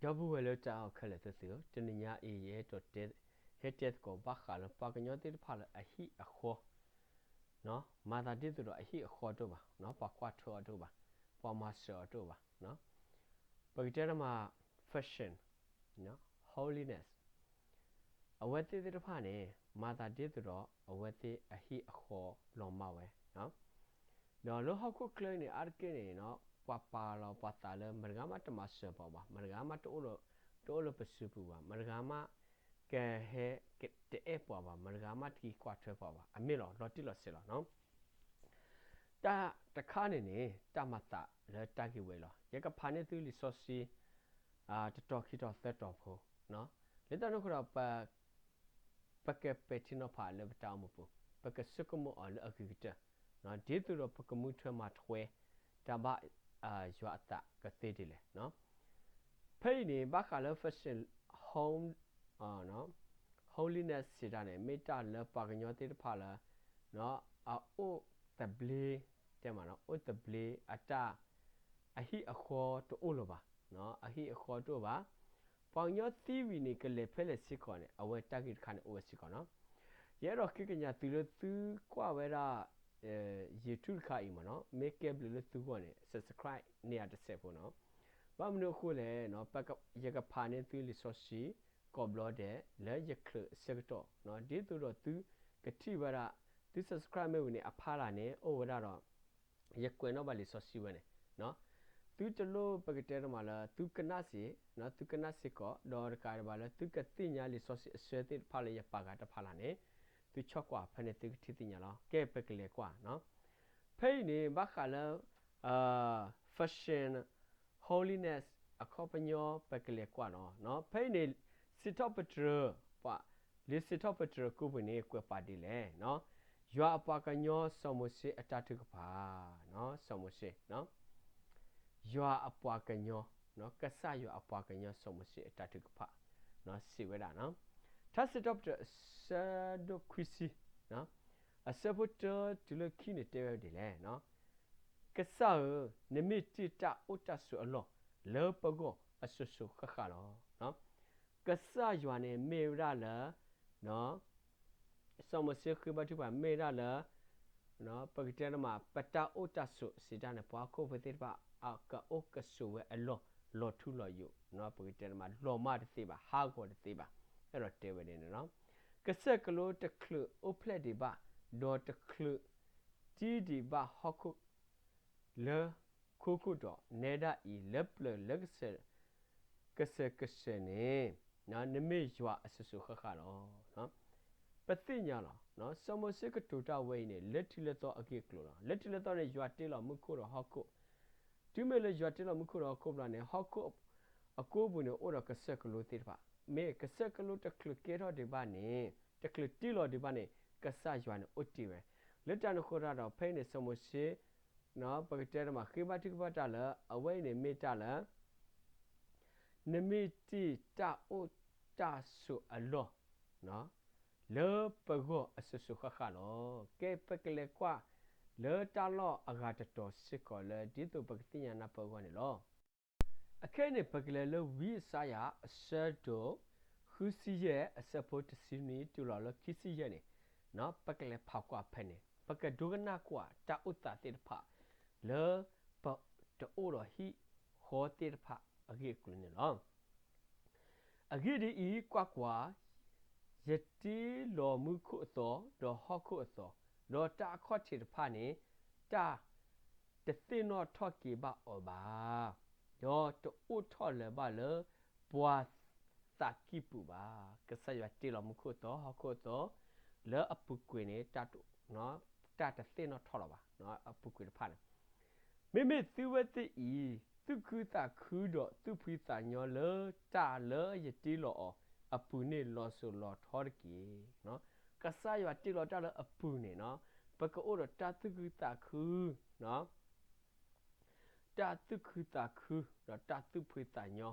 ဒီပုၢ်ဝဲၢ်လၢတၢ်အဲၣ်ခဲလၢာ်သ့ၣ်ဧၢ, တနံၤညါအံၤ ယအဲၣ်ဒိးတဲ, ဟဲတဲသကိးဘၣ်ဃးလၢပှၤကညီသ့ၣ်တဖၣ်လၢအဟံၣ်အဃီ, မၤသးဒ်သိးဒီးအဟံၣ်အဃီတအိၣ်ဘၣ်, ပှၤကွၢ်ထွဲအီၤတအိၣ်ဘၣ်, ပှၤမၤစၢၤအီၤတအိၣ်ဘၣ်. ပကတဲတမး fashion, holiness အဝဲသ့ၣ်သ့ၣ်တဖၣ်န့ၣ် မၤသးဒ်သိးဒီးအဝဲသ့ၣ်အဟံၣ်အဃီလီၤမၢ်ဝဲ ဒီးလၢဟီၣ်ခိၣ်ချၢအံၤန့ၣ် အါတက့ၢ်န့ၣ် ပှၤပာ်လီၤပှၤသးလၢ မတဂၤမးတမၤစၢၤပှၤဘၣ်, မတဂၤမးတအိၣ်လၢပစုပူၤဘၣ်, မတဂၤမးကဟဲတအဲၣ်ပှၤဘၣ်, မတဂၤမးတက့ၤကွၢ်ထွဲပှၤဘၣ်, အမ့ၢ်လီၤ လီၤတံၢ်လီၤဆဲးလီၤ. တၢ်တခါန့ၣ်န့ၣ် တၢ်မၤသးလၢတၢ်ဂ့ၢ်ဝဲလီၤ. ယကဖးန့ၢ်သုလံာ်စီဆှံ တတီၤခံတီၤသၢတီၤဖိ, လၢတၢ်န့ၣ်အဃိဒီး ပကပဲာ်ထံနီၤဖးလၢပတၢ်အိၣ်မူပူၤ, ပကဆိကမိၣ်အီၤလၢအဂ့ၤကတၢၢ်, ဒ်သိးဒီးပကမူထွဲမၤထွဲ တၢ်ဘၣ်ယွၤအသးကသ့ဒ်လဲၣ်. ဖဲအံၤန့ၣ် ဘၣ်ဃးလၢ fashion, home, holiness စံးတၢ်န့ၣ် မ့ၢ်တၢ်လၢပှၤကညီသ့ၣ်တဖၣ်လၢ အအိၣ်သဘျ့, တဲမး အိၣ်သဘျ့အတၢ်, အဟံၣ်အဃီတအိၣ်လၢၤဘၣ်, အဟံၣ်အဃီတအိၣ်ဘၣ်. ပှၤကညီသံဝံၤန့ၣ် ကလဲၤဖဲလဲၣ်စ့ၢ်ကီးန့ၣ် အဝဲတၢ်ဂ့ၢ်တခါန့ၣ်အိၣ်ဝဲစ့ၢ်ကီးလီၤ. ယအဲၣ်ဒိးဃ့ကညးသုလၢသုကွၢ်ဝဲဒၣ် YouTube တခါအံၤမးနီၤ, မ့ၢ်ကဲဘျုးလၢသုဂီၢ်န့ၣ် subscribe န့ၢ်ယၤတစဲးဖိနီၤ. ဘၣ်မနုၤအဃိလဲၣ်, ယကဖးန့ၢ်သုလံာ်စီဆှံ ကိးဘျီဒဲး လၢယချုးအဆၢကတီၢ်, ဒ်သိးဒီးသုကထံၣ်ဝဲဒၣ်, သု subscribe မ့ၢ်ဝံၤန့ၣ် အဖီလာ်န့ၣ် အိၣ်ဝဲဒၣ်ဒီး ယကွဲးနီၣ်ဘၣ်လံာ်စီဆှံဝဲန့ၣ်, သုတလိၣ်ပကတဲတမးလၢ သုကနၣ်စ့ၢ်, သုကနၣ်စ့ၢ်ကီး ဒီးတကးဒံးဘၣ်လၢ သုကသ့ၣ်ညါလံာ်စီဆှံအဆၢသ့ၣ်တဖၣ်လၢယပာ်ဂၤတဖီလာ်န့ၣ်, သုဆီၣ်ကွၢ်ဖဲန့ၣ်သုကထံၣ်သ့ၣ်ညါလီၤ. ကဲပကလဲၤကွၢ်, ဖဲအံၤန့ၣ် ဘၣ်ဃးလၢ fashion, holiness အခီပညီ ပကလဲၤကွၢ်လီၤ. ဖဲအံၤန့ၣ် စံးထီၣ်ပတြၢၤ, ပှၤ, လံာ်စံးထီၣ်ပတြၢၤကိးပူၤန့ၣ် ကွဲးပာ်ဒ်လဲၣ်, ယွၤအပှၤကညီစီၤမိၤၡ့အတၢ်ထုကဖၣ်, စီၤမိၤၡ့, ယွၤအပှၤကညီ, ကစၢ်ယွၤအပှၤကညီစီၤမိၤၡ့အတၢ်ထုကဖၣ်, စံးဝဲဒၣ်, ထါစံးထီၣ်ပတြၢၤ အဆၢဒိၣ်ခွံဆံ, အဆၢဖိတၢတုၤလၢခံန့ၣ်တဲဝဲဒ်လဲၣ်, ကစၢ်ဧၢ, နမ့ၢ်တ့ၢ်တၢ်အိၣ်တၢ်ဆိးအလီၢ် လၢပဂီၢ်အစိၤစိၤဃၣ်ဃၣ်လီၤ. ကစၢ်ယွၤန့ၣ်မ့ၢ်ဝဲဒၣ်လၢ စီၤမိၤၡ့ဃ့ဘါထုကဖၣ်မ့ၢ်ဝဲဒၣ်လၢ ပကတဲတမး ပတၢ်အိၣ်တၢ်ဆိးစံးတၢ်န့ၣ် ပှၤဟီၣ်ခိၣ်ဖိသ့ၣ်တဖၣ် အကအိၣ်ကဆိးဝဲအလီၢ် လီၤထူလီၤယိာ်, ပကတဲတမး လီၤမၢ်တသ့ဘၣ်, ဟးဂီၤတသ့ဘၣ်, အဲၣ်ဒိးတဲဝဲဒ်န့ၣ်လီၤ. ကစၢၢ်ကလိတချုးအိၣ်ဖျဲၣ်ဒံးဘၣ်, ဒီးတချုးတံၢ်ဒံးဘၣ်ဟီၣ်ခိၣ် လၢခိခိၣ်ဒီး နဲဒၣ်အံၤ လၢပျၢၤလၢ ကစၢၢ်ကစၢၢ်န့ၣ် နမ့ၢ်ယွၤအစိၤစိၤဃၣ်ဃၣ်လီၤ. ပသ့ၣ်ညါလီၤ, စီၤမိၤၡ့ကတိၤတၢ်ဝဲအံၤန့ၣ် လၢထံးလၢသီအဂ့ၢ်အကျိၤလီၤ. လၢထံးလၢသီန့ၣ် ယွၤတ့လီၤမူခိၣ်ဒီးဟီၣ်ခိၣ်, တုၤမ့ၢ်လၢယွၤတ့လီၤမူခိၣ်ဒီးဟီၣ်ခိၣ်ဘျီန့ၣ် ဟီၣ်ခိၣ်အကိပူၤန့ၣ် အိၣ်ဒီးကစၢၢ်ကလိသ့ၣ်တဖၣ်, မ့ၢ်ကစၢၢ်ကလိတချုးကဲထီၣ်ဒံးဘၣ်န့ၣ်, တချုးတ့လီၤဒံးဘၣ်န့ၣ် ကစၢ်ယွၤန့ၣ်အိၣ်တ့ၢ်ဝဲ, လၢတၢ်န့ၣ်အဃိတၢ်ဒီး ဖဲအံၤန့ၣ် စီၤမိၤၡ့ ပကတဲတမး ဃ့ဘါထုကဖၣ်တၢ်လၢ အဝဲအံၤန့ၣ်မ့ၢ်တၢ်လၢ နမ့ၢ်တ့ၢ်တၢ်အိၣ်တၢ်ဆိးအလီၢ် လၢပဂီၢ်အစိၤစိၤဃၣ်ဃၣ်လီၤ. ကဲ ပကလဲၤကွၢ် လၢတၢ်လီၢ်အဂၤတတီၤစ့ၢ်ကီးလၢ ဒ်သိးပကသ့ၣ်ညါနၢ်ပၢၢ်အဂီၢ်န့ၣ်လီၤ. အခဲအံၤန့ၣ် ပကလဲၤလၢဝံယၡါယၤ အဆၢဒိၣ် ဃုဆံယဲၢ် အဆၢဖိတဆံနွံ တုၤလီၤလၢခံဆံယဲၢ်န့ၣ်, ပကလဲၤဖးကွၢ်ဖဲန့ၣ် ပကဒိကနၣ်ကွၢ်တၢ်အိၣ်သးသ့ၣ်တဖၣ် လၢပတအိၣ်ဒီးဟံၣ်ဃီသ့ၣ်တဖၣ်အဂ့ၢ်အကျိၤန့ၣ်လီၤ. အဂ့ၢ်ဒ်အံၤ, ကွၢ်ကွၢ်, ယတ့လီၤမူခိၣ်အသီ ဒီးဟီၣ်ခိၣ်အသီ, ဒီးတၢ်အခီၣ်ထံးတဖၣ်န့ၣ် တၢ်တသ့ၣ်နီၣ်ထီၣ်က့ၤဘၣ်အီၤဘၣ်, ဒီးတအိၣ်ထီၣ်လၢၤဘၣ်လၢပှၤသးကံၢ်ပူၤဘၣ်. ကစၢ်ယွၤတ့လီၤမူခိၣ်အသီ ဟီၣ်ခိၣ်အသီ လၢအပူၤကွံာ်န့ၣ် တၢ်တသ့ၣ်နီၣ်ထီၣ်လၢၤဘၣ်, အပူၤကွံာ်တဖၣ်န့ၣ် မ့မ့ၢ်သုဝဲသ့ၣ်အံၤ သူၣ်ခုသးခုဒီးသူၣ်ဖှံသးညီလၢတၢ်လၢယတ့လီၤအီၤအပူၤန့ၣ် လီၤစိၤလီၤထီတက့ၢ်. ကစၢ်ယွၤတ့လီၤတၢ်လၢအပူၤန့ၣ်, ပကအိၣ်ဒီးတၢ်သူၣ်ခုသးခု, တၢ်သူၣ်ခုသးခု ဒီးတၢ်သူၣ်ဖှံသးညီ,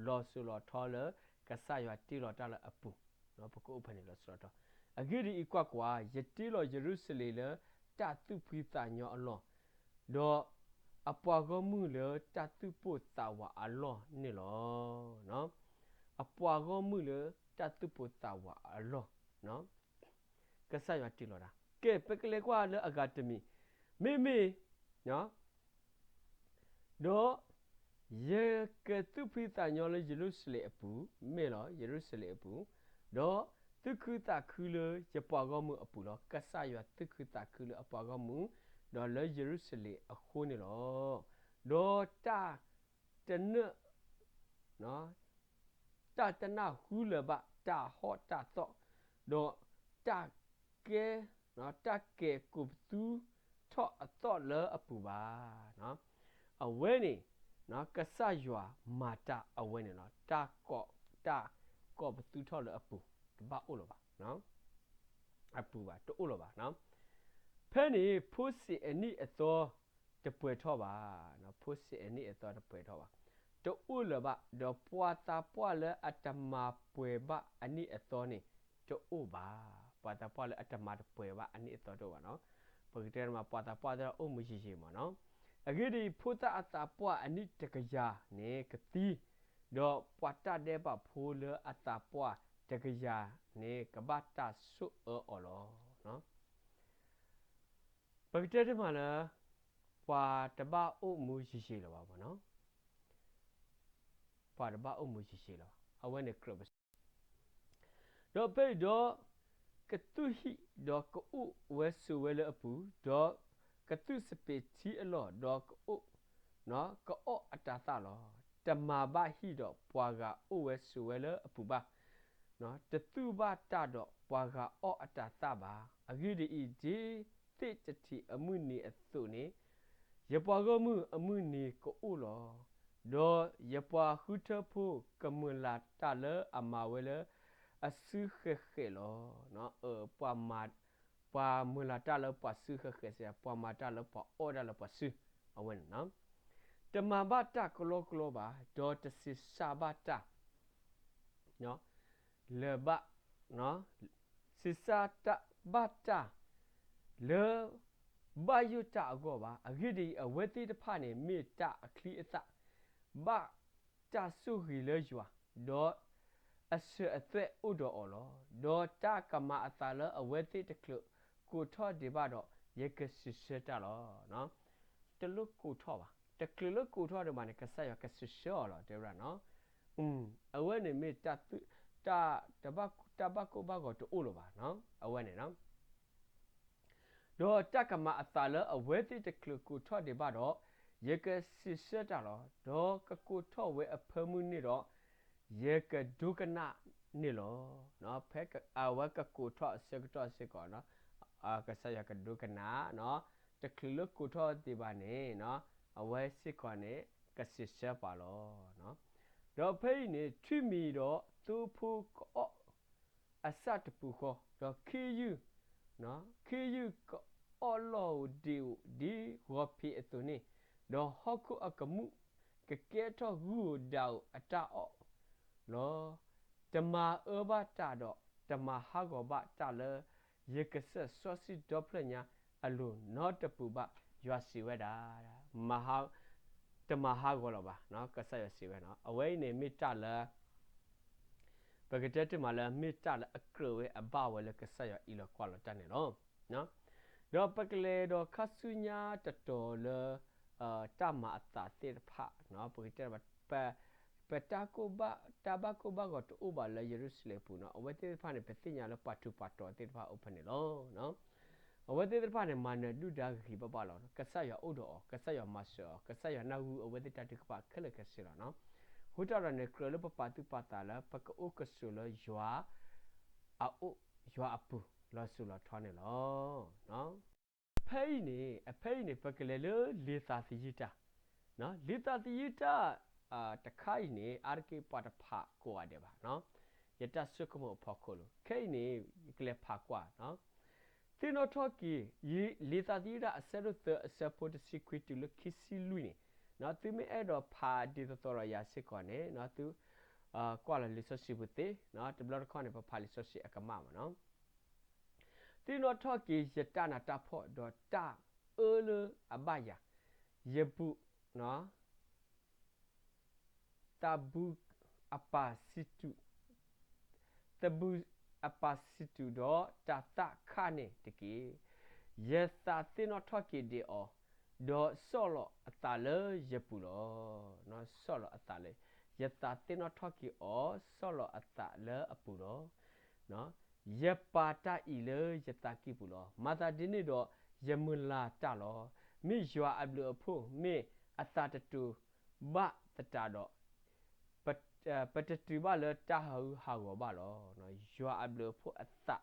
လီၤစိၤလီၤထီလၢကစၢ်ယွၤတ့လီၤတၢ်လၢအပူၤ, ပကအိၣ်ဖဲန့ၣ်လီၤစိၤလီၤထီ. အဂ့ၢ်ဒ်အံၤ, ကွၢ်ကွၢ်, ယတ့လီၤယရူၤၡလ့ၣ်လၢတၢ်သူၣ်ဖှံသးညီအလီၢ်, ဒီး အပှၤဂီၢ်မုၢ်လၢတၢ်သူၣ်ပိၢ်သးဝးအလီၢ်န့ၣ်လီၤ. အပှၤဂီၢ်မုၢ်လၢတၢ်သူၣ်ပိၢ်သးဝးအလီၢ်, ကစၢ်ယွၤတ့လီၤတၢ်. ကဲ ပကလဲၤကွၢ်လၢအဂၤတမံၤ, မ့မ့ၢ် ဒီး ယကသူၣ်ဖှံသးညီလၢယရူၤၡလ့ၣ်အပူၤ, မ့ၢ်လီၤ, ယရူၤၡလ့ၣ်အပူၤ, ဒီးသူၣ်ခုသးခုလၢယပှၤဂီၢ်မုၢ်အပူၤလီၤ. ကစၢ်ယွၤသူၣ်ခုသးခုလၢအပှၤဂီၢ်မုၢ်, ဒီးလၢယရူၤၡလ့ၣ်အဃိန့ၣ်လီၤ. ဒီးတၢ်တနၢၣ် တၢ်တနၢ်ဟူလၢၤဘၣ်တၢ်ဟီၣ်တၢ်သီၣ်, ဒီးတၢ်ကဲ, တၢ်ကဲၤကိးပသူထီၣ်အသီၣ်လၢအပူၤဘၣ်. အဝဲန့ၣ် ကစၢ်ယွၤမၤတၢ်အဝဲန့ၣ်လီၤ. တၢ်ကိး, တၢ်ကိးပသူထီၣ်လၢအပူၤ တဘၣ်အိၣ်လၢၤဘၣ်. အပူၤဘၣ်, တအိၣ်လၢၤဘၣ်. ဖဲန့ၣ် ဖိစ့ၣ်အနံၣ်အသီတပှဲၤထီၣ်ဘၣ်. ဖိစ့ၣ်အနံၣ်အသီတပှဲၤထီၣ်ဘၣ်, တအိၣ်လၢၤဘၣ်. ဒီးပှၤသးပှၢ်လၢအတမၤပှဲၤဘၣ်အနံၣ်အသီန့ၣ် တအိၣ်ဘၣ်. ပှၤသးပှၢ်လၢအတမၤတပှဲၤဘၣ်အနံၣ်အသီတအိၣ်ဘၣ်နီၤ. ပကတဲမး ပှၤသးပှၢ်သ့ၣ်အိၣ်မူယံာ်ယံာ်မးနီၤ. အဂ့ၢ်ဒ်အံၤ, ဖိသၣ်အသးပှၢ်အနံၣ်တကယၤန့ၣ်ကသံ, ဒီးပှၤတၢ်ဒဲးဘးဖိလၢအသးပှၢ်တကယၤန့ၣ် ကဘၣ်တၢ်ဆိၣ်အၢအီၤလီၤ. ပကတဲတမးလၢ ပှၤတဘၣ်အိၣ်မူယံာ်ယံာ်လၢၤဘၣ်မးနီၤ. ပှၤတဘၣ်အိၣ်မူယံာ်ယံာ်လၢၤဘၣ်. အဝဲန့ၣ်ကြၢးပစံး ဒီးဖဲအံၤဒီး ကသူၣ်ဟံၣ်ဒီးကအိၣ်ဝဲဆိးဝဲလၢအပူၤ, ဒီးကသူၣ်စပံးထံအလီၢ်, ဒီးကအိၣ်, ကအီၣ်အတၤသၣ်လီၤ. တမၤဘၣ်ဟံၣ်ဒီးပှၤဂၤအိၣ်ဝဲဆိးဝဲလၢအပူၤဘၣ်. တသူၣ်ဘၣ်တၢ်ဒီးပှၤဂၤအီၣ်အတၤသၣ်ဘၣ်. အဂ့ၢ်ဒ်အံၤ, ဒ်သ့ၣ်တထံးအမုၢ်နံၤအသိးန့ၣ် ယပှၤဂီၢ်မုၢ်အမုၢ်နံၤကအိၣ်လီၤ. ဒီးယပှၤဃုထၢဖိကမုာ်လၤတၢ်လၢအမၤဝဲလၢအစုဃဲၤဃဲၤလီၤ. ပှၤမၤ, ပှၤမုာ်လၤတၢ်လၢပှၤစုဃဲၤဃဲၤစ့ၢ်, ပှၤမၤတၢ်လၢပှၤအီၣ်တၢ်လၢပှၤစု, အဝဲန့ၣ် တမၤဘၣ်တၢ်ကလီကလီဘၣ်, ဒီးတစံးစၢ်ဘၣ်တၢ် လၢဘၣ်, စံးစၢ်ဘၣ်တၢ် လၢဘၣ်ယိၣ်တၢ်အဂီၢ်ဘၣ်. အဂ့ၢ်ဒ်အံၤ, အဝဲသ့ၣ်တဖၣ်န့ၣ် မ့ၢ်တၢ်အချံအသၣ်, ဘၣ်တၢ်ဆိၣ်ဂ့ၤလၢယွၤ, ဒီးအစၢၤအသွဲၣ်အိၣ်ဒီးအီၤလီၤ. ဒီးတၢ်ကမၤအသးလၢအဝဲသ့ၣ်တချုးကိးထီၣ်ဒံးဘၣ်ဒီး ယကစံးဆၢတၢ်လီၤ. တလိၣ်ကိးထီၣ်ဘၣ်, တချုးလၢကိးထီၣ်ဒံးဘၣ်န့ၣ် ကစၢ်ယွၤကစံးဆၢအီၤလီၤ တဲဝဲဒၣ်နီၤ. အဝဲန့ၣ်မ့ၢ်တၢ်, တၢ်ဘၣ်ကိၢ်ဘၣ်ဂီၤတအိၣ်လၢၤဘၣ်, အဝဲန့ၣ် ဒီးတၢ်ကမၤအသးလၢအဝဲသ့ၣ်တချုးကိးထီၣ်ဒံးဘၣ်ဒီး ယကစံးဆၢတၢ်လီၤ. ဒီးကကိးထီၣ်ဝဲအဖၢမုၢ်န့ၣ်ဒီး ယကဒိကနၣ်န့ၣ်လီၤ. ဖဲအဝဲကကိးထီၣ်အဆၢကတီၢ်စ့ၢ်ကီး, ကစၢ်ယွၤကဒိကနၣ်, တချုးလၢကိးထီၣ်ဒံးဘၣ်န့ၣ် အဝဲစ့ၢ်ကီးန့ၣ် ကစံးဆၢပှၤလီၤ. ဒီးဖဲအံၤန့ၣ် ထွံၣ်မံၤဒီးသိဖိကအီၣ် အစၢ်တပူၤဃီ, ဒီးခ့ယုၢ်, ခ့ယုၢ်ကအီၣ်လီၢ်ဧိၤဒံးဧိၤ ဒ်ဂီၤဖံးအသိးန့ၣ်, ဒီးဟီၣ်ခိၣ်အကမူၣ်ကကဲထီၣ်ဂုၢ်ဧိၤဒၣ်ဧိၤအတၢ်အီၣ်လီၤ. တမၤအၢဘၣ်တၢ်ဒီး တမၤဟးဂီၤဘၣ်တၢ်လၢ ယကစၢၢ်စီဆှံဒီဖျၢၣ်ညါအလိၤနီတပူၤဘၣ်, ယွၤစံးဝဲဒၣ်. တမၤဟးဂီၤလၢၤဘၣ်, ကစၢ်ယွၤစံးဝဲနီၤ. အဝဲအံၤန့ၣ်မ့ၢ်တၢ်လၢ ပကတဲတမးလၢမ့ၢ်တၢ်လၢအကြၢးဝဲအဘၣ်ဝဲလၢကစၢ်ယွၤအံးလီၤကွၢ်လီၤတၢ်န့ၣ်လီၤ. ဒီးပကလဲၤဒီးခါဆူညါတတီၤလၢ တၢ်မၤအသးသ့ၣ်တဖၣ်, ပကတဲ ပတၢ်ကိၢ်ဘၣ်, တၢ်ဘၣ်ကိၢ်ဘၣ်ဂီၤတအိၣ်ဘၣ်လၢယရူၤၡလ့ၣ်ပူၤနီၤ. အဝဲသ့ၣ်တဖၣ်န့ၣ် ပသ့ၣ်ညါလၢပှၤထူးပှၤတီၤသ့ၣ်တဖၣ်အိၣ်ဖဲန့ၣ်လီၤ. အဝဲသ့ၣ်တဖၣ်န့ၣ် မၤနၢၤဒုၣ်ဒါဂ့ၤဂ့ၤဘၣ်ဘၣ်လီၤ. ကစၢ်ယွၤအိၣ်ဒီးအီၤ, ကစၢ်ယွၤမၤစၢၤအီၤ, ကစၢ်ယွၤနၢ်ဟူအဝဲသ့ၣ်တၢ်ထုကဖၣ်ခဲလၢာ်ခဲဆ့လီၤနီၤ. အဃိတၢ်ဒီးန့ၣ် ကြၢးလၢပပာ်သူၣ်ပာ်သးလၢပကအိၣ်ကဆိးလၢယွၤ အအိၣ်, ယွၤအပူၤလီၤစိၤလီၤထီန့ၣ်လီၤ. ဖဲအံၤန့ၣ်, အဖဲအံၤန့ၣ် ပကလဲၤလၢလံာ်သးသယုၢ်တၢ်, လံာ်သးသယုၢ်တၢ်တခါအံၤန့ၣ် အါတက့ၢ်ပှၤတဖးကိးဂၤဒဲးဘၣ်, ယတၢ်ဆိကမိၣ်အဖီခိၣ်လီၤ. ခဲအံၤန့ၣ် ယကလဲၤဖးကွၢ်, သ့ၣ်နီၣ်ထီၣ်က့ၤ လံာ်သးသယုၢ်တၢ်အဆၢဒိၣ်သၢအဆၢဖိတဆံခွံတုၤလၢခံဆံလွံၢ်န့ၣ်, သုမ့ၢ်အဲၣ်ဒိးဖးဒ်သိးသိးဒီးယၤစ့ၢ်ကီးန့ၣ် သု ကွၢ်လီၤလံာ်စီဆှံပူၤသ့, တဘျီတခီၣ်န့ၣ် ပဖးလံာ်စီဆှံအကမၣ်မးနီၤ. သ့ၣ်နီၣ်ထီၣ်က့ၤယတၢ်နးတၢ်ဖှီၣ်ဒီးတၢ်အၢလၢအဘၣ်ယၤ, ယဘူၣ်, သးဘူၣ်အပၢ်စံတူၣ်, သးဘူၣ်အပၢ်စံတူၣ်ဒီးတၢ်သးခါန့ၣ်တက့ၢ်. ယသးသ့ၣ်နီၣ်ထီၣ်က့ၤဒံးအီၤ, ဒီးဆီၣ်လီၤအသးလၢယပူၤလီၤ. ဆီၣ်လီၤအသးလၢ, ယသးသ့ၣ်နီၣ်ထီၣ်က့ၤအီၤ, ဆီၣ်လီၤအသးလၢအပူၤလီၤ. ယပာ်တၢ်အံၤလၢယသးကံၢ်ပူၤလီၤ. မၤသးဒ်န့ၣ်ဒီး, ယမုၢ်လၢ်တၢ်လီၤ. မ့ၢ်ယွၤအဘျုးအဖှိၣ်မ့ၢ်အသးတတူာ်ဘၣ်သတးဒီး, ပတတုၤဘၣ်လၢတၢ်ဟးဂူာ်ဟးဂီၤဘၣ်လီၤ. ယွၤအဘျုးအဖှိၣ်အသး,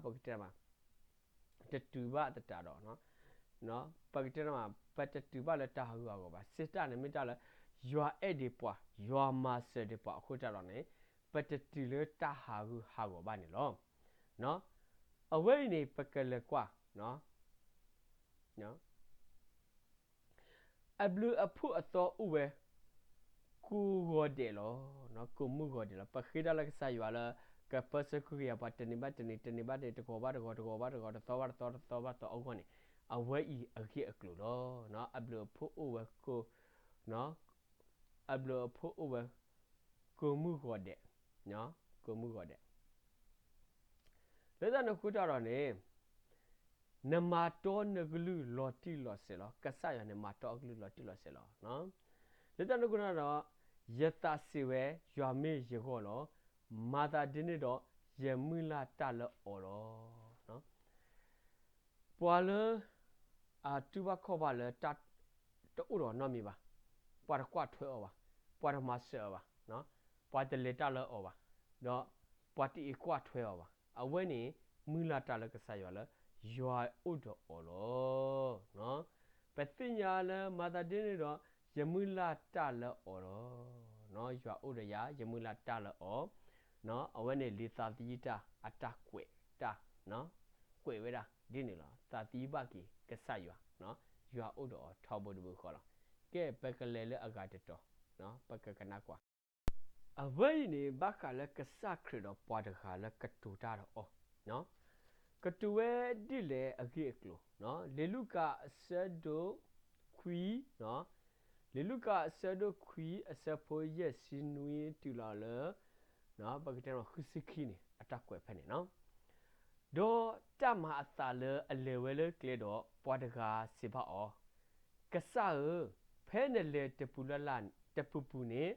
ပကတဲမး တတုၤဘၣ်သတးဒီး, ပကတဲမး ပတတုၤဘၣ်လၢတၢ်ဟးဂူာ်ဟးဂီၤဘၣ်. စံးတၢ်န့ၣ်မ့ၢ်တၢ်လၢ ယွၤအဲၣ်ဒံးပှၤ, ယွၤမၤစၢၤဒံးပှၤအဃိတၢ်ဒီးန့ၣ်, ပတတုၤလၢတၢ်ဟးဂူာ်ဟးဂီၤဘၣ်န့ၣ်လီၤ. အဝဲအံၤန့ၣ် ပကလဲၤကွၢ် အဘျုးအဖှိၣ်အသီအိၣ်ဝဲ ကိးဂီၤဒဲးလီၤ. ကိးမုၢ်ဂီၤဒဲးလီၤ. ပဃ့တၢ်လၢကစၢ်ယွၤလၢ ကပၢဆှၢကဟုကယာ်ပှၤတနံၤဘၣ်တနံၤ, တနံၤဘၣ်တနံၤ, တဂီၤဘၣ်တဂီၤ, တဂီၤဘၣ်တဂီၤ, တသီဘၣ်တသီ, တသီဘၣ်တသီအဂီၢ်န့ၣ်, အဝဲအံၤအဂ့ၢ်အကျိၤလီၤ. အဘျုးအဖှိၣ်အိၣ်ဝဲကိး, အဘျုးအဖှိၣ်အိၣ်ဝဲ ကိးမုၢ်ဂီၤဒဲး, ကိးမုၢ်ဂီၤဒဲး လၢတၢ်န့ၣ်အဃိတၢ်ဒီးန့ၣ်, နမၤတီနကလုၢ်လီၤတံၢ်လီၤဆဲးလီၤ. ကစၢ်ယွၤန့ၣ် မၤတီအကလုၢ်လီၤတံၢ်လီၤဆဲးလီၤ. လၢတၢ်န့ၣ်အဃိတၢ်ဒီး, ယသးစံးဝဲ, ယွၤမ့ၢ်ယဂီၢ်လီၤ. မၤသးဒ်န့ၣ်ဒီး, ယမုၢ်လၢ်တၢ်လၢအီၤလီၤ. ပှၤလၢ အတူၢ်ဘၣ်ခီၣ်ဘၣ်လၢတၢ်တအိၣ်ဒီးနီတမံၤဘၣ်, ပှၤတကွၢ်ထွဲအီၤဘၣ်, ပှၤတမၤစၢၤအီၤဘၣ်, ပှၤတလဲၤတၢ်လၢအီၤဘၣ်, ဒီးပှၤတအံးကွၢ်ထွဲအီၤဘၣ်, အဝဲန့ၣ် မုၢ်လၢ်တၢ်လၢကစၢ်ယွၤလၢ ယွၤအိၣ်ဒီးအီၤလီၤ. ပသ့ၣ်ညါလၢမၤသးဒ်န့ၣ်ဒီး ယမုၢ်လၢ်တၢ်လၢအီၤလီၤ. ယွၤအိၣ်ဒီးယၤ, ယမုၢ်လၢ်တၢ်လၢအီၤ, အဝဲန့ၣ်လံာ်သးသယုၢ်တၢ်အတၢ်ကွဲးတၢ်, ကွဲးဝဲဒၣ်ဒ်န့ၣ်လီၤ. သးသယုၢ်ဘၣ်က့ၤကစၢ်ယွၤ, ယွၤအိၣ်ဒီးအီၤထီဘိတဘိဃီလီၤ. ကဲ ပကလဲၤလၢအဂၤတတီၤ, ပကကနၣ်ကွၢ်. အဝဲအံၤန့ၣ် ဘၣ်ဃးလၢကစၢ်ခရံာ်ဒီးပှၤတဂၤလၢကတိၤတၢ်ဒီးအီၤ, ကတိၤဝဲဒ်လဲၣ်အဂ့ၢ်အကျိၤ, လံာ်လူၤကၣ်အဆၢဒိၣ်ခွံ, လံာ်လူၤကၣ်အဆၢဒိၣ်ခွံအဆၢဖိယဲၢ်ဆံနွံတုၤလီၤလၢ ပကတဲဃုဆံခံန့ၣ် အတၢ်ကွဲးဖဲန့ၣ်လီၤ. ဒီးတၢ်မၤအသးလၢအလဲၤဝဲလၢကျဲဒီး ပှၤတဂၤစံးဘၣ်အီၤ, ကစၢ်ဧၢ, ဖဲနလဲၤတပူၤလၢ်လၢ်တပူၤပူၤန့ၣ်,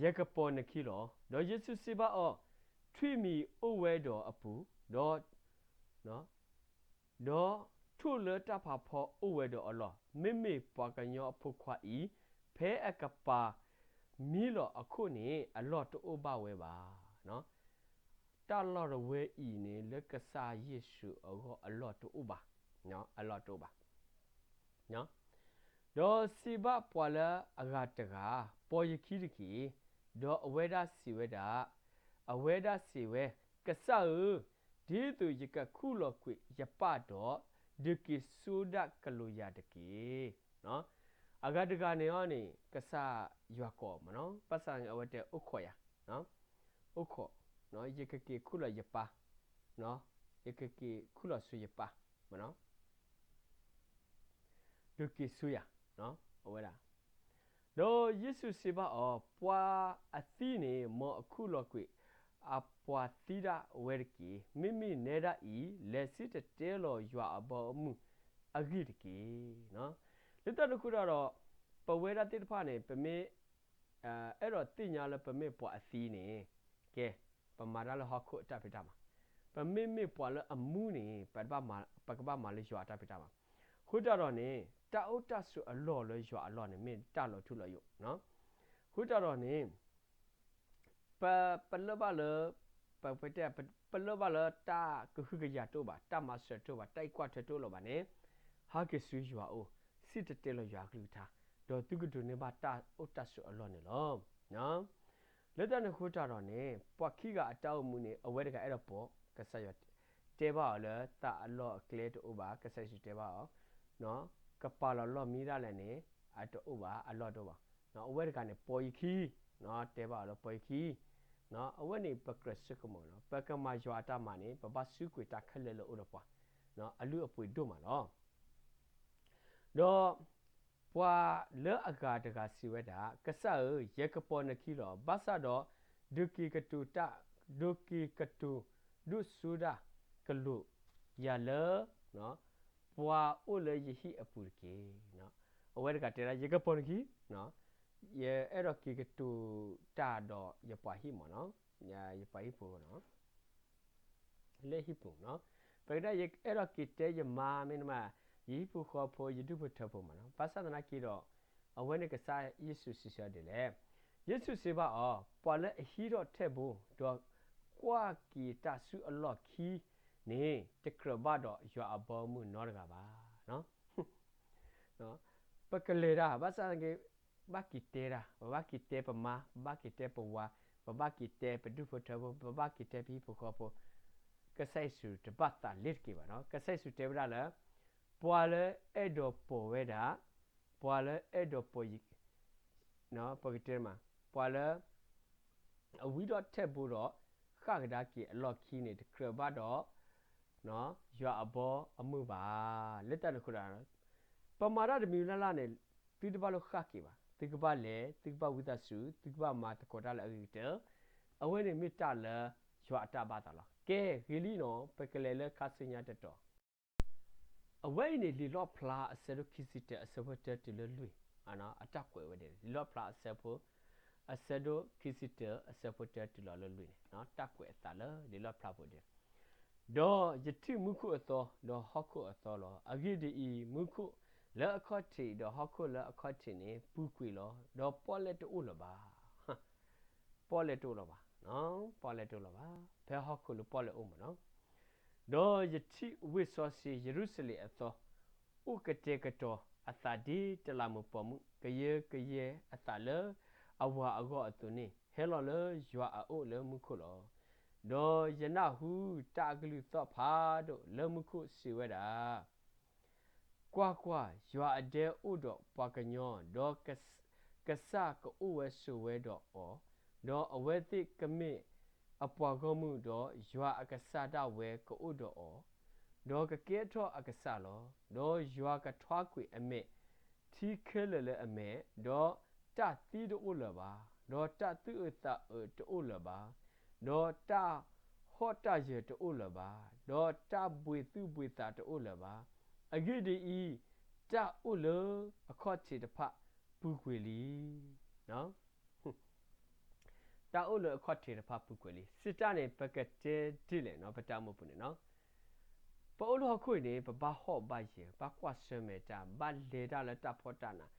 ယကပိာ်နခံလီၤ. ဒီးယ့ၣ်ၡူးစံးဘၣ်အီၤ, ထွံၣ်မံၤအိၣ်ဝဲဒီးအပူၤ, ဒီး ဒီးထိၣ်လၢတၢ်ဖးဖီအိၣ်ဝဲဒီးအလီၢ်, မ့မ့ၢ်ပှၤကညီအဖိခွါအံၤ, ဖဲအကပၤမံလီၤအခိၣ်န့ၣ် အလီၢ်တအိၣ်ဘၣ်ဝဲဘၣ်. တၢ်လီၢ်တဝဲအံၤန့ၣ် လၢကစၢ်ယ့ၣ်ၡူးအဂီၢ်အလီၢ်တအိၣ်ဘၣ်, အလီၢ်တအိၣ်ဘၣ်. ဒီးစံးဘၣ်ပှၤလၢအဂၤတဂၤ, ပိာ်ယခံတက့ၢ်. ဒီးအဝဲဒၣ်စံးဝဲဒၣ်, အဝဲဒၣ်စံးဝဲ, ကစၢ်ဧၢ, ဒ်သိးယကခူၣ်လီၤကွံာ်ယပၢ်ဒီး, ဒုးက့ၤစိဒၣ်ကလူးယၤတက့ၢ်. အဂၤတဂၤန့ၣ်အီၤန့ၣ် ကစၢ်ယွၤကိးမးနီၤ, ဘၣ်ဆၣ်န့ၣ် အဝဲတဲအိၣ်ခိးယၤ, အိၣ်ခိး, ယကက့ၤခူၣ်လီၤယပၢ်, ယကက့ၤခူၣ်လီၤဆူယပၢ်, ဒုးက့ၤစိယၤ, အဝဲဒၣ် ဒီးယ့ၣ်ၡူးစံးဘၣ်အီၤ, ပှၤအသံန့ၣ် မ်အခူၣ်လီၤကွံာ်အပှၤသံဒၣ်ဝဲတက့ၢ်. မ့မ့ၢ်နဲဒၣ်အံၤ, လဲၤစံၣ်တဲၤတဲလီၤယွၤအဘီအမုၢ်အဂ့ၢ်တက့ၢ်. လၢတၢ်န့ၣ်အဃိတၢ်ဒီး, ပဝဲဒၣ်သ့ၣ်တဖၣ်န့ၣ် ပမ့ၢ် အဲၣ်ဒိးသ့ၣ်ညါလၢပမ့ၢ်ပှၤအသံန့ၣ်, ကဲ, ပမၤတၢ်လၢဟီၣ်ခိၣ်အတၢ်ဖံးတၢ်မၤ, ပမ့မ့ၢ်ပှၤလၢအမူန့ၣ်, ပကဘၣ်မၤလၢယွၤအတၢ်ဖံးတၢ်မၤ. အဃိတၢ်ဒီးန့ၣ်, တၢ်အိၣ်တၢ်ဆိးအလီၢ်လၢယွၤအလီၢ်န့ၣ် မ့ၢ်တၢ်လီၤထူလီၤယိာ်. အဃိတၢ်ဒီးန့ၣ်, ပ, ပလၢၢ်ဘၣ်လၢ, ပ, ပတဲ, ပလၢၢ်ဘၣ်လၢတၢ်ကဟုကယာ်တအိၣ်ဘၣ်, တၢ်မၤစၢၤတအိၣ်ဘၣ်, တၢ်အံးကွၢ်ထွဲတအိၣ်လၢၤဘၣ်န့ၣ်, ဟဲက့ၤဆူယွၤအအိၣ်, စံၣ်တဲၤတဲလီၤယွၤအကလုၢ်ကထါ, ဒီးသုကဒိးန့ၢ်ဘၣ်တၢ်အိၣ်တၢ်ဆိးအလီၢ်န့ၣ်လီၤ. လၢတၢ်န့ၣ်အဃိတၢ်ဒီးန့ၣ်, ပှၤခံဂၤအတၢ်အိၣ်မူန့ၣ် အဝဲတဂၤအဲၣ်ဒိးပိာ်, ကစၢ်ယွၤတဲဘၣ်အီၤလၢသးအလီၢ်အကျဲတအိၣ်ဘၣ်, ကစၢ်ယ့ၣ်ၡူးတဲဘၣ်အီၤ, ကပာ်လီၤလီၢ်မံဒၣ်လဲာ်န့ၣ်, အတအိၣ်ဘၣ်, အလီၢ်တအိၣ်ဘၣ်. အဝဲတဂၤန့ၣ် ပိာ်ယခံ, တဲဘၣ်အီၤလၢပိာ်ယခံ, အဝဲန့ၣ်ပကြၢးဆိကမိၣ်လီၤ. ပကမၤယွၤအတၢ်မၤန့ၣ် ပဘၣ်စုကွံာ်တၢ်ခဲလၢာ်လၢအအိၣ်ဒီးပှၤ, အလုၢ်အပှ့ၤဒိၣ်မးလီၤ. ဒီး ပှၤလၢအဂၤတဂၤစံးဝဲဒၣ်, ကစၢ်ဧၢ, ယကပိာ်နခံလီၤ. ဘၣ်ဆၣ်ဒီး ဒုးက့ၤကတိၤတၢ်, ဒုးက့ၤကတိၤဒိၣ်စိဒၣ်ကလုာ်ယၤလၢ ပှၤအိၣ်လၢယဟံၣ်အပူၤတက့ၢ်. အဝဲတဂၤတဲဒၣ် ယကပိာ်နခံ, ယအဲၣ်ဒိးက့ၤကတိၤတၢ်ဒီးယပှၤဟံၣ်မးနီၤ, ယပှၤဟံၣ်ဖိနီၤ လၢဟံၣ်ပူၤနီၤ. ပကတဲ ယအဲၣ်ဒိးက့ၤတဲယမါ မ့တမ့ၢ် ယဟံၣ်ဖိဃီဖိ ယဒူၣ်ဖိထၢဖိမးနီၤ. ဘၣ်ဆၣ်သနာ်က့ဒီး အဝဲန့ၣ်ကစၢ်ယ့ၣ်ၡူးစံးဆၢဒ်လဲၣ်. ယ့ၣ်ၡူးစံးဘၣ်အီၤ, ပှၤလၢအဟံးထီၣ်ထဲၣ်ဘိ ဒီးကွၢ်က့ၤတၢ်ဆူအလီၢ်ခံန့ၣ် တကြၢးဘၣ်ဒီးယွၤအဘီအမုၢ်နီတဂၤဘၣ်. ပကလဲၤတၢ် ဘၣ်ဆၣ်သနာ်က့ ဘၣ်က့ၤတဲတၢ်, ပဘၣ်က့ၤတဲပမါ, ပဘၣ်က့ၤတဲပဝၤ, ပဘၣ်က့ၤတဲပဒူၣ်ဖိထၢဖိ, ပဘၣ်က့ၤတဲပဟံၣ်ဖိဃီဖိ, ကစၢ်ယ့ၣ်ၡူးတဘၣ်သးလ့ၤတက့ၢ်ဘၣ်နီၤ. ကစၢ်ယ့ၣ်ၡူးတဲဝဲဒၣ်လၢ ပှၤလၢအဲၣ်ဒိးပိာ်ဝဲဒၣ်, ပှၤလၢအဲၣ်ဒိးပိာ်, ပကတဲမး, ပှၤလၢ အဝံထီၣ်ထဲၣ်ဘိဒီး ဃၣ်ကဒါက့ၤအလီၢ်ခံန့ၣ် တကြၢးဘၣ်ဒီး ယွၤအဘီအမုၢ်ဘၣ်. လၢတၢ်န့ၣ်အဃိဒီး ပမၤတၢ်တမံၤလၢ်လၢ်န့ၣ် သုတဘၣ်လိၣ်ဃၣ်က့ၤဘၣ်. သုကဘၣ်လဲၤ, သုကဘၣ်ဝံသးစူၤ, သုကဘၣ်မၤသကိးတၢ်လၢအဂ့ၤကတၢၢ်. အဝဲန့ၣ်မ့ၢ်တၢ်လၢယွၤအတၢ်ဘၣ်သးလီၤ. ကဲ, ဂ့ၤလံနီၤ, ပကလဲၤလၢခါဆူညါတတီၤ အဝဲအံၤန့ၣ် လံာ်လီၣ်ဖျါအဆၢဒိၣ်ခံဆံတၢ အဆၢဖိတၢတုၤလၢလွံၢ်, အတၢ်ကွဲးဝဲဒၣ် လံာ်လီၣ်ဖျါအဆၢဖိ, အဆၢဒိၣ်ခံဆံတၢ အဆၢဖိတၢတုၤလီၤလၢလွံၢ်န့ၣ် တၢ်ကွဲးအသးလၢလံာ်လီၣ်ဖျါဖိဒၣ်, ဒီးယထံၣ်မူခိၣ်အသီ, ဒီးဟီၣ်ခိၣ်အသီလီၤ. အဂ့ၢ်ဒ်အံၤ, မူခိၣ်လၢအခီၣ်ထံး, ဒီးဟီၣ်ခိၣ်လၢအခီၣ်ထံးန့ၣ် ပူၤကွံာ်လီၤ, ဒီးပီၣ်လဲၣ်တအိၣ်လၢၤဘၣ်. ပီၣ်လဲၣ်တအိၣ်လၢၤဘၣ်, ပီၣ်လဲၣ်တအိၣ်လၢၤဘၣ်, ဖဲဟီၣ်ခိၣ်လၢပီၣ်လဲၣ်အိၣ်မးနီၤ. ဒီးယထံၣ်ဝ့ၢ်စီဆှံယရူၤၡလ့ၣ်အသီ, အိၣ်ကတဲာ်ကတီၤ အသးဒ်တလးမူးပိာ်မုၣ် ကယၢကယဲအသးလၢအဝၤအဂီၢ်အသိးန့ၣ် ဟဲလီၤလၢယွၤအအိၣ်လၢမူခိၣ်လီၤ. ဒီးယနၢ်ဟူတၢ်အကလုၢ်သီၣ်ဖးဒိၣ်လၢမူခိၣ်စံးဝဲဒၣ်, ကွၢ်ကွၢ်, ယွၤအဒဲအိၣ်ဒီးပှၤကညီ, ဒီးကစၢ်ကအိၣ်ဝဲဆိးဝဲဒီးအီၤ, ဒီးအဝဲသ့ၣ်ကမ့ၢ်အပှၤဂီၢ်မုၢ်, ဒီးယွၤအကစၢ်ဒၣ်ဝဲကအိၣ်ဒီးအီၤ, ဒီးကကဲထီၣ်အကစၢ်လီၤ. ဒီးယွၤကထွါကွံာ်အမဲာ်ထံခဲလၢာ်လၢအမဲာ်, ဒီးတၢ်သံတအိၣ်လၢၤဘၣ်, ဒီးတၢ်သူၣ်အုးသးအုးတအိၣ်လၢၤဘၣ်, ဒီးတၢ်ဟီၣ်တၢ်ယၢၤတအိၣ်လၢၤဘၣ်, ဒီးတၢ်ဘှံးသူၣ်ဘှံးသးတအိၣ်လၢၤဘၣ်. အဂ့ၢ်ဒ်အံၤ, တၢ်အိၣ်လၢအခီၣ်ထံးတဖၣ်ပူၤကွံာ်လံ. တၢ်အိၣ်လၢအခီၣ်ထံးတဖၣ်ပူၤကွံာ်လံ. စံးတၢ်န့ၣ် ပကတဲဒ်လဲၣ်နီၤ, ပတၢ်အိၣ်မူပူၤန့ၣ်နီၤ, ပအိၣ်လၢဟီၣ်ခိၣ်အံၤန့ၣ် ပဘၣ်ဟီၣ်ဘၣ်ယၢၤ, ဘၣ်ကွၢ်ဆၢၣ်မဲာ်တၢ်, ဘၣ်လဲၤတၢ်လၢတၢ်ဖှီၣ်တၢ်နး,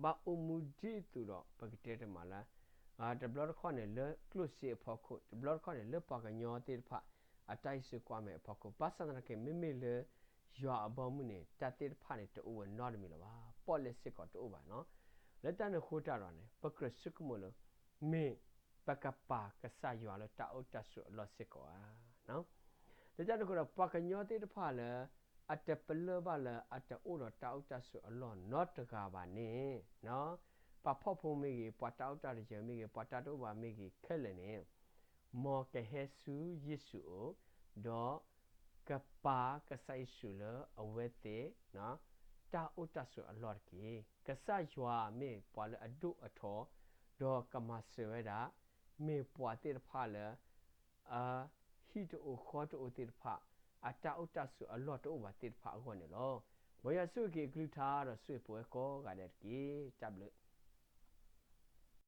ဘၣ်အိၣ်မူဒ်သိးဒီး ပကတဲတမးလၢ တဘျီတခီၣ်န့ၣ် လၢကျိၣ်စ့အဖီခိၣ်, တဘျီတခီၣ်န့ၣ် လၢပှၤကညီသ့ၣ်တဖၣ် အတၢ်ဟံးစုကွၢ်မဲာ်အဖီခိၣ်, ဘၣ်ဆၣ်သနာ်က့ မ့မ့ၢ်လၢယွၤအဘီအမုၢ်န့ၣ် တၢ်သ့ၣ်တဖၣ်န့ၣ် တအိၣ်ဝဲနီတမံၤလၢၤဘၣ်, ပီၣ်လဲၣ်စ့ၢ်ကီးတအိၣ်ဘၣ်နီၤ. လၢတၢ်န့ၣ်အဃိတၢ်ဒီးန့ၣ် ပကြၢးဆိကမိၣ်လၢ မ့ၢ်ပကပာ်ကစၢ်ယွၤလၢတၢ်အိၣ်တၢ်ဆိးအလီၢ်စ့ၢ်ကီးဧါ. လၢတၢ်န့ၣ်အဃိဒီး ပှၤကညီသ့ၣ်တဖၣ်လၢ အတပလၢၢ်ဘၣ်လၢအတအိၣ်ဒီးတၢ်အိၣ်တၢ်ဆိးအလီၢ်နီတဂၤဘၣ်န့ၣ်, ပှၤဖှီၣ်ဖိမ့ၢ်ဂ့ၤ, ပှၤတၢ်အိၣ်တၢ်ယၢၤမ့ၢ်ဂ့ၤ, ပှၤတၢ်တအိၣ်ဘၣ်မ့ၢ်ဂ့ၤခဲလၢာ်န့ၣ်, မ်ကဟဲဆူယ့ၣ်ၡူးအအိၣ်, ဒီးကပာ်ကစၢ်ယ့ၣ်ၡူးလၢအဝဲသ့ၣ် တၢ်အိၣ်တၢ်ဆိးအလီၢ်တက့ၢ်. ကစၢ်ယွၤမ့ၢ်ပှၤလၢအဒိၣ်အထီ, ဒီးကမၤစၢၤဝဲဒၣ်, မ့ၢ်ပှၤသ့ၣ်တဖၣ်လၢ အဟံၣ်တအိၣ်ဃီတအိၣ်သ့ၣ်တဖၣ်, အတၢ်အိၣ်တၢ်ဆိးအလီၢ်တအိၣ်ဘၣ်သ့ၣ်တဖၣ်အဂီၢ်န့ၣ်လီၤ. မ်ယွၤဆိၣ်ဂ့ၤက့ၤအကလုၢ်ကထါဒီးဆိၣ်ဂ့ၤပဝဲကိးဂၤဒဲးတက့ၢ်. တၢ်ဘျုး